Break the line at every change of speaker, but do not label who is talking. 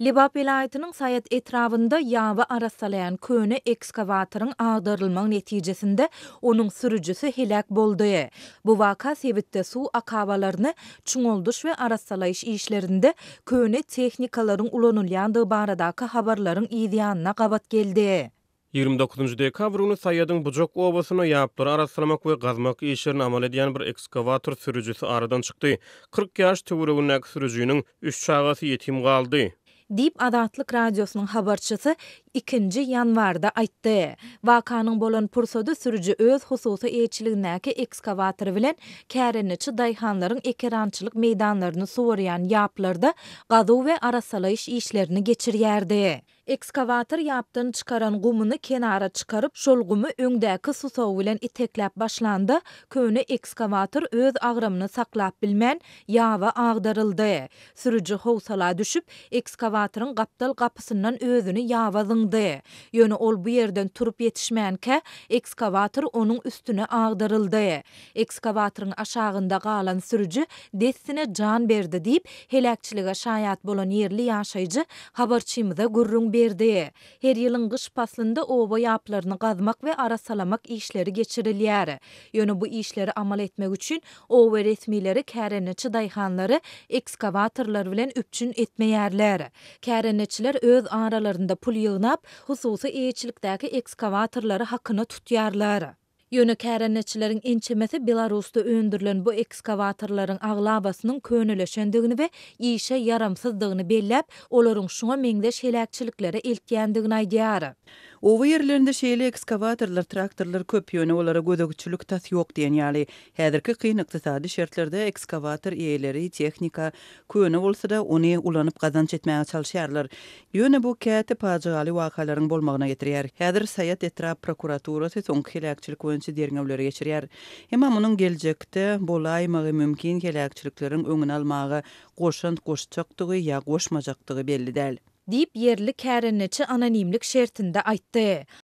Lebap welaýatynyň Saýat etrabynda ýaby arassalaýan köne ekskawatoryň agdarylmagy netijesinde onuň sürüjisi heläk boldy. Bu waka sebitde suw akabalaryny çuňaldyş we arassalaýyş işlerinde köne tehnikalaryň ulanylýandygy baradaky habarlaryň yzýanyna gabat geldi.
29 dekabr güni Saýadyň Bujak obasynda ýaplary arassalamak we gazmak işlerini amal edýän bir ekskawator sürüjisi aradan çykdy. 40 ýaş töweregindäki sürüjiniň üç çagasy ýetim galdy.
Diýip, Azatlyk Radiosynyň habarçysy ikinji ýanwarda aýtdy. Wakanyň bolan pursady sürüji öz hususy eýeçiligindäki ekskawatory bilen kärendeçi daýhanlaryň ekerançylyk meýdanlaryny suwarýan ýaplarda gazuw we arassalaýyş işlerini geçirýärdi. Ekskawator ýapdan çykaran gumuny kenara çykaryp, şol gumy öňdäki susagy bilen itekläp başlanda, köne ekskawator öz agramyny saklap bilmän, ýaba agdaryldy. Sürüji howsala düşüp, ekskawatoryň gapdal gapysyndan özüni ýaba zyňdy. Ýöne ol bu ýerden turup ýetişmänkä, ekskawator onuň üstüne agdaryldy. Ekskawatoryň aşagynda galan sürüji dessine jan berdi diýip, heläkçilige şaýat bolan ýerli ýaşaýjy habarçymyza gürrüň berdi. Her ýylyň gyş paslynda oba ýaplaryny gazmak we arassalamak işleri geçirilýär. Ýöne bu işleri amal etmek üçin oba resmileri kärendeçi daýhanlary ekskawatorlar bilen üpjün etmeýärler. Kärendeçiler öz aralarynda pul ýygnap, hususy eýeçilikdäki ekskawatorlary hakyna tutýarlar. Ýöne kärendeçileriň ençemesi Belarusda öndürilen bu ekskawatorlaryň aglabasynyň könelişendigini we işe ýaramsyzdygyny belläp, olaryň şuňa meňzeş heläkçiliklere eltýändigini aýdýar.
Oba ýerlerinde şeýle ekskawatorlar, traktorlar köp, ýöne olara gözegçilik tas ýok diýen ýaly. Häzirki kyn ykdysady şertlerde ekskawator eýeleri tehnika köne bolsa-da, ony ulanyp gazanç etmäge çalyşýarlar. Ýöne bu käte pajygaly wakalaryň bolmagyna getirýär. Häzir Saýat etrap prokuraturasy soňky heläkçilik boýunça derňewleri geçirýär. Emma munuň geljekde bolaýmagy mümkin heläkçilikleriň öňüni almaga goşant goşjakdygy ýa goşmajakdygy belli däl.
Diýip, ýerli kärendeçi anonimlik şertinde aýtdy.